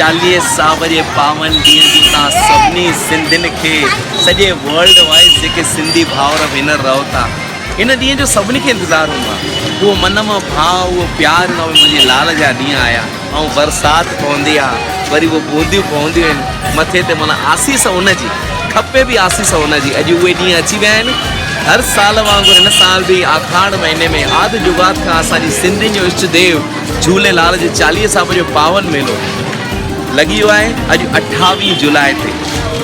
چاليهه صاحب جي پاون ڏينهن جون توهان سڀني سنڌين کي سڄي ورلڊ وائيز جيڪي سنڌي ڀائر ڀينر رهو ٿا ان ڏينهن جو سڀني کي انتظار هوندو آهي اهو من مان ڀاء اهو پيار هوندو آهي منهنجي لال جا ڏينهن آيا ۽ برسات پوندي آهي وري اهي بونديون پونديون آهن مٿي تي معنيٰ آسيس ان جي کپي به آسيس ان جي اڄ اهي ڏينهن اچي ويا آهن هر سال وانگر هن سال به آکاڙ مهيني ۾ آد جگاد کان اسان جي سنڌين جو اشٽ ديو جهوليلال جي چاليهه صاحب جو پاون ميلو لڳي ويو آهي اڄ اٺاويهه جولاء تي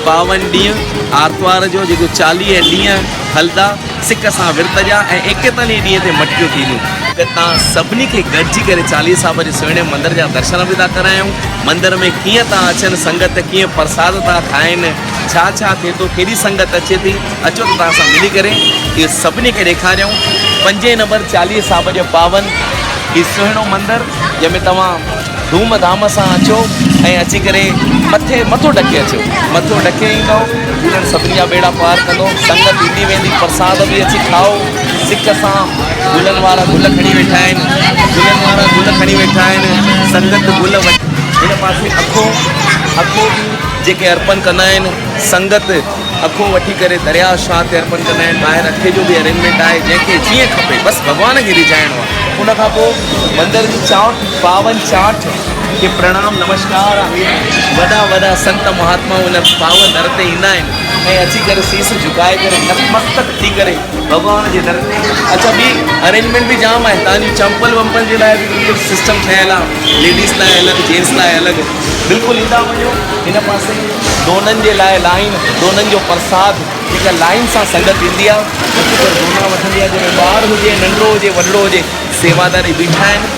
پاون ڏينهن آرتوار جو جيڪو چاليهه ڏينهن هلدا سڪ سان ورت جا ۽ ايڪيتاليهه ڏينهن تي مٽڪيون ٿينديون ته تان سڀني کي گڏجي ڪري چاليهه صاحب جي سهڻي مندر جا درشن به ٿا ڪرايون مندر ۾ ڪيئن ٿا اچن سنگت ڪيئن پرساد ٿا کائن ڇا ڇا ٿئي ٿو ڪيڏي سنگت اچي ٿي اچو ته توهان سان ملي ڪري اهو سڀني کي ڏيکاريون پنجين نمبر چاليهه صاحب جو پاون هي سهڻو مندر جنهن ۾ توهان ڌوم ڌام سان اچو ۽ اچي ڪري مٿي مٿو ڍڪي اچو مٿو ڍڪي ايندو جهولڻ سڀني جا ٻيڙا پار ڪندو سنگت ايندي ويندي پرساد به اچي کائو سڪ سان گلن وارا گل کڻي ويٺا آهن گلن وارا گل کڻي ويٺا آهن سنگت گل هن پاسي اکو اکو به جيڪي ارپن ڪندا آهن سنگت اکو وٺي ڪري درياء شاهه تي ارپن ڪندا آهن ٻاهر اکي جو به ارينجمينٽ آهي جنهن کي جيئن کپي بس ڀڳوان کي ريجهائڻو آهي ان کان پوء مندر جي چانٺ پاون چانٺ کي پرڻام نمشڪار آهي وڏا وڏا سنت مهاتما ان پاون در تي ايندا آهن ۽ اچي ڪري سيس جهڪائي ڪري نتمستڪ ٿي ڪري ڀڳوان جي در تي اڇا ٻي ارينجمينٽ به جام آهي تان جي چمپل ومپل جي لاء به بلڪل سسٽم ٺهيل آهي ليڊيز لاء الڳ جينٽس لاء الڳ بلڪل ايندا وڃو هن پاسي دونن جي لاء لائين دونن جو پرساد جيڪا لائين سان سنگت ايندي آ اچي ڪري دونا وٺندي آ جنهن ۾ ٻار هجي ننڍڙو هجي وڏڙو هجي سيواداري بيٺا آهن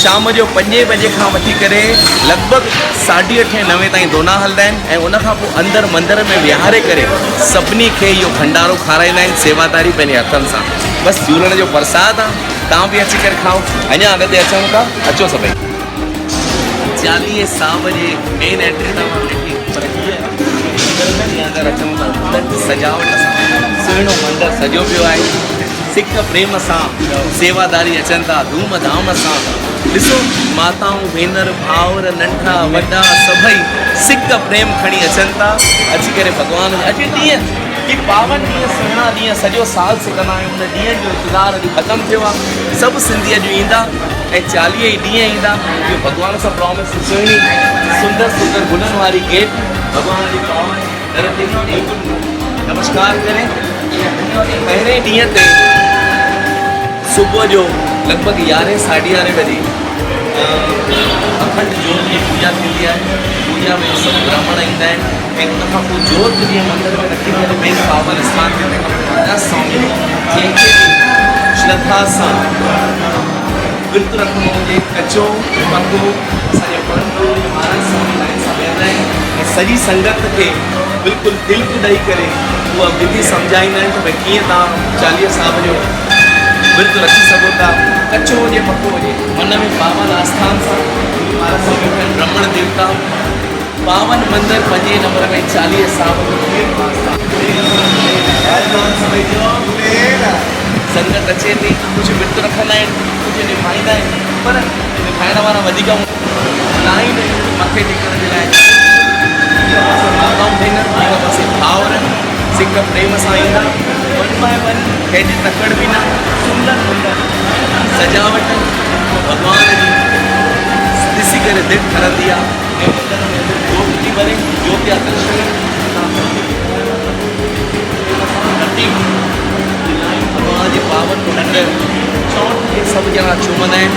شام جو پنجين بجي کان وٺي ڪري لڳ ڀڳ ساڍي اٺين نوين تائين دونا هلندا آهن ۽ ان کان پوء اندر مندر ۾ ويهاري ڪري سڀني کي اهو ڀنڊارو کارائيندا آهن سيواداري پنهنجي هٿن سان بس جهولڻ جو پرساد آ توهان به اچي ڪري کائو اڃا اڳتي اچون ٿا اچو سڀئي. چاليهه صاحب جي مين انٽري تان مان ڏٺي پر هيء مندر ۾ جيئن اندر اچون ٿا گلن جي سجاوٽ سان سهڻو مندر سجيو پيو آهي سڪ پريم سان سيواداري اچن ٿا ڌوم ڌام سان ڏسو ماتائون ڀينر ڀائر ننڍا وڏا سڀئي سڪ پريم کڻي اچن ٿا اچي ڪري ڀڳوان جا اڄ ڏينهن هي پاون ڏينهن سهڻا ڏينهن سڄو سال سڪندا آهيون ان ڏينهن جو انتظار اڄ ختم ٿيو آهي سڀ سنڌي اڄ ايندا ۽ چاليهه ئي ڏينهن ايندا اهو ڀڳوان سان پرامس سهڻي سندر سندر گلن واري گيٽ ڀڳوان جي پاون در تي بلڪل نمشڪار ڪري پهرين ڏينهن تي صبح جو لڳ ڀڳ يارهين ساڍي يارهين بجي اکنڊ جوت جي پوڄا ٿيندي آهي پوڄا ۾ سڀ براهمڻ ايندا آهن ۽ ان کان پوء جوت جيئن مندر ۾ رکي ڪري مين پاون اسٿان تي تنهن کان پوء راڌا سوامي جنهن کي به شرڌا سان ورت رکڻو هجي ڪچو پڪو اسان جي پرم گرو جي مهاراج سوامي لائن سان ويهندا آهن ۽ سڄي سنگت کي بلڪل تلڪ ڏئي ڪري اها وڌي سمجهائيندا آهن ته ڀئي ڪيئن توهان چاليهه صاحب جو ورت رکي سگهو ٿا ڪچو هجي پڪو هجي من ۾ پاون آسٿان سان گرو مهاراج سوامي ويٺا آهن برهمڻ ديوتا پاون مندر پنجين نمبر ۾ چاليهه صاحب جو تيرٿ آسٿان. سنگت اچي ٿي ڪجهه ورت رکندا آهن ڪجهه نڀائيندا آهن پر نڀائڻ وارا وڌيڪ هوندا آهن مٿي ٽيڪڻ جي لاء هڪ پاسي ماتائون ڀينر هڪ پاسي ڀائر سڪ پريم سان ايندا ون باء ون ڪنهن جي تڪڙ به نه سندر مندر سجاوٽ ڀڳوان جي ڏسي ڪري دل ٺرندي آهي ۽ مندر ۾ اندر جوت ٿي ٻري، جوت جا درشن توهان سڀني کي ڪرايان ٿو. ترتيب جي لائين ڀڳوان جي پاون مندر چونٺ کي سڀ ڄڻا چمندا آهن،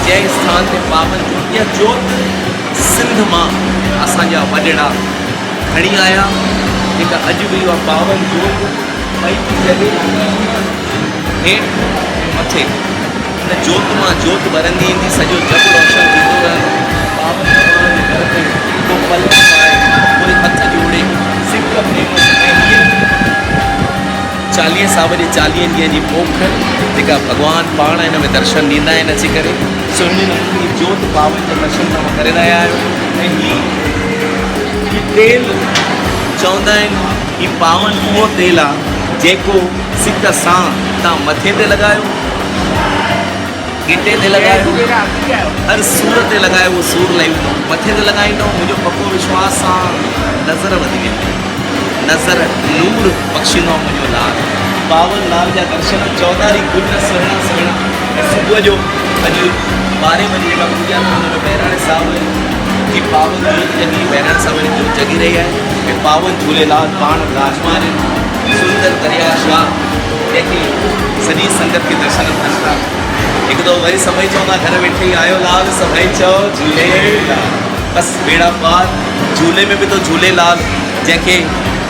جنهن اسٿان تي پاون جوت يا جوت سنڌ مان اسان جا وڏڙا کڻي آيا، جيڪا اڄ به اها پاون جوت پئي ٿي جلي هيٺ ۽ مٿي. ان جوت مان جوت ٻرندي ايندي، سڄو جڳ روشن ٿيندو رهندو. پاون ڀڳوان جي در تي ڪو پلئه پائي، ڪوئي هٿ جوڙي، سڪ پريم سان ۽ هيء چاليهه صاحب جي چاليهن ڏينهن جي پوک، جيڪا ڀڳوان پاڻ هن ۾ درشن ڏيندا آهن اچي ڪري، سهڻي نموني هي جوت پاون جا درشن توهان ڪري رهيا آهيو ۽ هي هي تيل چوندا آهن هي پاون اهو تيل آهي جيڪو سڪ سان توهان مٿي تي لڳايو. ڳٽي تي لڳايو، هر سور تي لڳايو اهو سور لهي ويندو. مٿي تي لڳائيندؤ منهنجو پڪو وشواس آ نظر وڌي ويندي. نظر نور بخشيندو آ منهنجو لال. پاون لال جا درشن چوڌاري گل سهڻا سهڻا ۽ صبح جو اڄ ٻارهين بجي جيڪا پوڄا ٿي ان ۾ بهراڻي صاحب جي پاون جوت جڳي بهراڻي صاحب جي جوت جڳي رهي آهي ۽ پاون جهوليلال پاڻ وراجمان آهن. سندر درياء شاهه جنهن کي سڄي سنگت کي درشن ٿين ٿا. هڪ دفعو وري سڀئي چوندا گهر ويٺي ئي آيو لال سڀئي چئو جهوليلال بس ٻيڙا پار جهولي ۾ به ٿو جهولي لال جنهن کي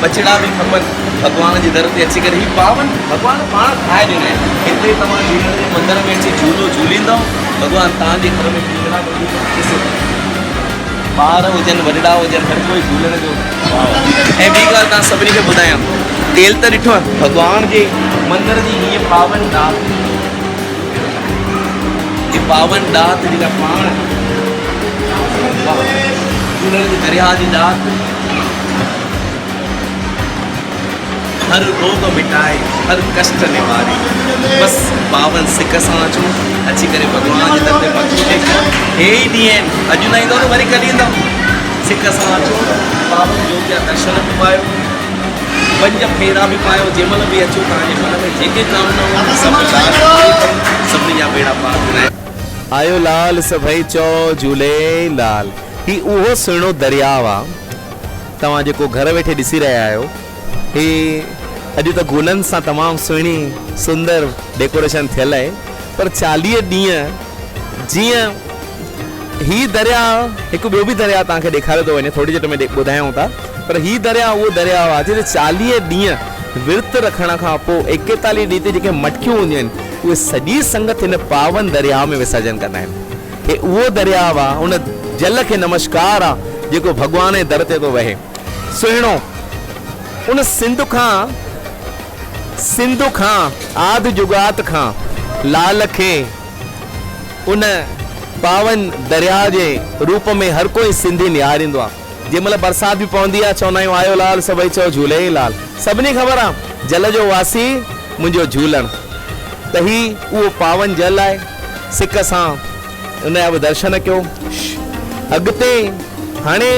ٻچڙا به کپن ڀڳوان جي در تي اچي ڪري هي پاون ڀڳوان پاڻ ٺاهي ڏنا آهن هتي توهان جهولڻ جي مندر ۾ اچي جهولو جهوليندؤ ڀڳوان توهان جي گهر ۾ پينگهڙا به ڏيندو ڏسو ٻار هجن وڏڙا هجن هر ڪوئي جهولڻ جو ۽ ٻي ڳالهه توهان سڀني کي ٻڌايان تيل ته ڏٺو آهي ڀڳوان جي مندر جي هيء پاون ڏات هي پاون ڏات جيڪا پاڻ جهولڻ جي درياهه جي ڏات هر روڳ مٽائي هر ڪشٽ نواري بس پاون سڪ سان اچو اچي ڪري ڀڳوان جي در تي مٿو ٽيڪيو هي ئي ڏينهن آهن اڄ نه ايندو ته وري ڪڏهن ايندو سڪ سان اچو پاون جوت جا درشن به پايو پنج ڦيرا به پايو جنهن مهل به اچو توهان جي من ۾ جيڪي ڪامنائون آهن سڀ لال پوري ڪن سڀني جا ٻيڙا پار ٿيندا. آيو لال سڀئي چئو جهولي لال. هي اهو سهڻو درياء آ توهان جيڪو گهر ويٺي ڏسي رهيا آهيو. هي اڄ ته گلن سان تمام سهڻي سندر ڊيڪوريشن ٿيل آهي پر 40 ڏينهن جيئن هي درياء هڪ ٻيو به درياء توهان کي ڏيکاريو ٿو وڃي ٿوري دير ۾ ٻڌايون ٿا پر هي درياء اهو درياء آهي جتي 40 ڏينهن ورت رکڻ کان پوء 41 ڏينهن تي جيڪي مٽڪيون هونديون آهن اهي سڄي سنگت هن پاون درياء ۾ وسرجن ڪندا آهن هي اهو درياء آهي ان جل کي نمشڪار آهي جيڪو ڀڳوان جي در تي ٿو وهي. سهڻو ان سنڌ کان سنڌ کان آد جڳات کان لال کي ان پاون درياء جي روپ ۾ هر ڪوئي سنڌي نهاريندو آ. جنهن مهل برسات به پوندي آ چوندا آهيون آيو لال سڀئي چئو جهولي لال. سڀني خبر آ جل جو واسي منهنجو جهولڻ ته هي اهو پاون جل آهي سڪ سان ان جا به درشن ڪيو. اڳتي هاڻي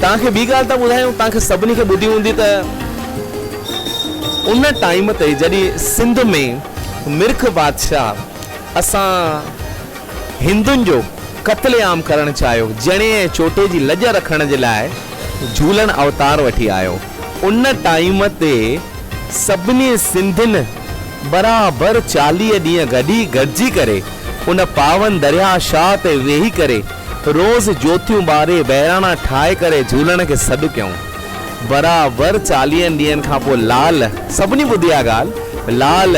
توهان کي ٻي ڳالهه ٿا ٻڌايون توهان کي سڀني کي ٻڌي هوندي ته ان ٽائيم تي جڏهن سنڌ ۾ مرک بادشاهه اسان هندن جو قتل عام ڪرڻ چاهيو جڻي ۽ چوٽي جي لڄ رکڻ جي لاء جهولڻ اوتار وٺي آيو ان ٽائيم تي سڀني سنڌين برابر 40 ڏينهن گڏي گڏجي ڪري ان پاون درياهه شاهه تي ويهي ڪري روز جوتيون ٻاري بهراڻا ٺاهي ڪري جهولڻ کي سڏ ڪيائون. برابر چاليهن ڏينهن کان پوء لال، سڀني ٻڌي اها ڳالهه، لال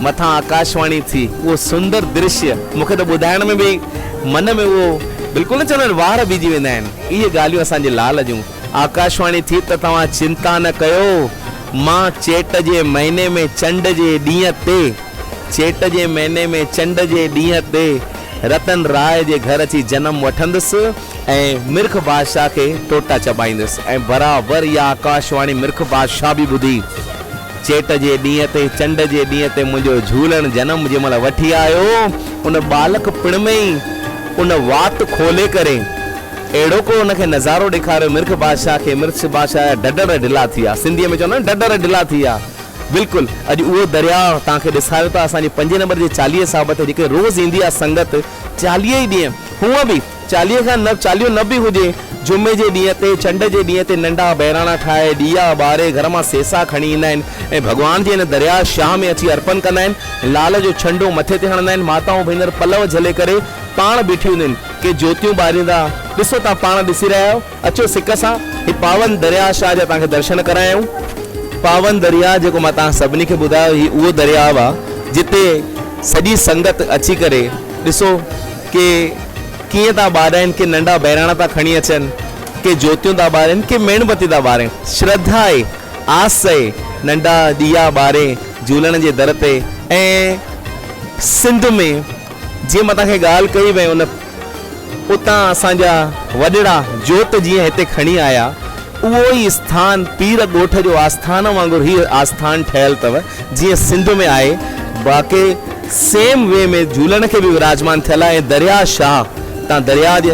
مٿان آڪاشواڻي ٿي، اهو سندر درشيه مون کي ته ٻڌائڻ ۾ به من ۾ اهو بلڪل نه چوندا آهن وار بيهجي ويندا آهن، اهي ڳالهيون اسان جي لال جون. آڪاشواڻي ٿي ته توهان چنتا نه ڪيو، مان چيٽ جي مهيني ۾ چنڊ جي ڏينهن تي، چيٽ جي مهيني ۾ چنڊ جي ڏينهن تي رتن راء جي گهر اچي جنم وٺندس ۽ مرک بادشاهه کي ٽوٽا چٻائيندس ۽ برابر اها آڪاشواڻي مرک بادشاهه به ٻڌي. چيٽ جي ڏينهن تي چنڊ جي ڏينهن تي منهنجو جهولڻ جنم جنهن مهل وٺي آيو، ان ٻالڪ پڻ ۾ ئي ان وات کولي ڪري اهڙو ڪو ان کي نظارو ڏيکاريو مرک بادشاهه کي، مرک بادشاهه جا ڍڍر ڍلا ٿي ويا، سنڌيء ۾ چوندا آهن نه ڍڍر ڍلا ٿي ويا. بلڪل اڄ اهو درياء توهان کي ڏساريو ٿا اسان جي پنجين نمبر جي چاليهي صاحب تي جيڪي روز ايندي آهي سنگت 40 ئي ڏينهن هونء به 40 کان نه چاليهو نه به هجي جمعي جي ڏينهن تي چنڊ جي ڏينهن تي ننڍا بهراڻا ٺاهي ڏيئا ٻاري گهر مان سيسا کڻي ايندا آهن ۽ ڀڳوان جي هن درياء شاهه ۾ اچي ارپن ڪندا آهن لال جو ڇنڊو مٿي تي هڻندا آهن ماتائون ڀينر پلو جهلي ڪري پاڻ بيٺيون هونديون آهن ڪي جوتيون ٻاريندا ڏسو توهان پاڻ ڏسي رهيا آهيو. اچو سڪ سان هي پاون درياء شاهه جا توهان کي درشن ڪرايائون. پاون درياء جيڪو مان توهان سڀني کي ٻڌايو هي اهو درياء آ جتي سڄي سنگت اچي ڪري ڏسو ڪي ڪيئن ٿا ٻارين ڪي ننڍا بهراڻا ٿا کڻي اچن ڪي جوتيون ٿا ٻارين ڪي ميڻ بتي ٿا ٻارين شرڌا آهي آس آهي ننڍا ڏيئا ٻاري جهولڻ جي در تي ۽ سنڌ ۾ جيئن مان توهان کي ڳالهه ڪئي وئي ان اتان اسان جا وڏڙا جوت جيئن هتي کڻي آيا، اهو ئي اسٿان پير ڳوٺ جو آسٿان وانگر هي آسٿان ٺهيل اٿو، جيئن سنڌ ۾ آهي، باقي. سيم وي ۾ جهولڻ کي به وراجمان ٿيل آهي ۽ درياهه شاهه تان درياهه جي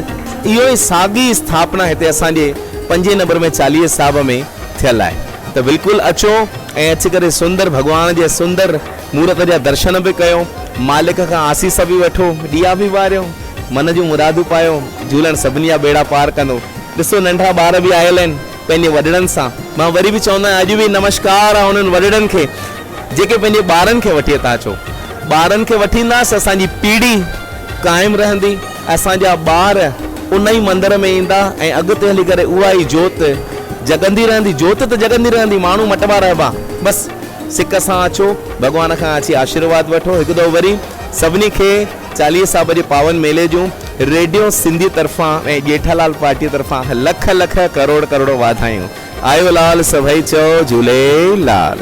اهو ئي ساڳي اسٿاپنا هتي اسان جي پنجين نمبر ۾ چاليهي صاحب ۾ ٿيل آهي ته بلڪل اچو ۽ اچي ڪري سندر ڀڳوان جي سندر مورت جا درشن به ڪيو مالڪ کان آسيس به وٺو ڏيئا به ٻاريو من جون مرادون پايو جهولڻ سڀني جا ٻيڙا پار ڪندو ڏسو ننڍا ٻار به آيل آهن پنهنجي وڏڙن سان مان وري به چوندو آهيان اڄ به نمشڪار آهي انهن وڏڙن کي جيڪي پنهنجي ٻارن کي وٺي هتان اچو ٻارن کي وٺي اينداس اسان جي پيڙهي قائم رهندي اسان جا ٻار ان ئي مندر ۾ ايندا ۽ اڳتي هلي ڪري اها ئي جوت جڳندي رهندي جوت ته جڳندي رهندي ماڻهو مٽبا رهبا بس سڪ سان اچو ڀڳوان کان اچي آشيرواد وٺو هڪ دفعو وري سڀني کي چاليهي صاحب جي پاون ميلي جون ريڊيو سنڌي طرفان ۽ ڄيٺالال پارٽي طرفان لک لک ڪروڙ ڪروڙ واڌايون. آيو لال سڀئي چئو جهوليلال.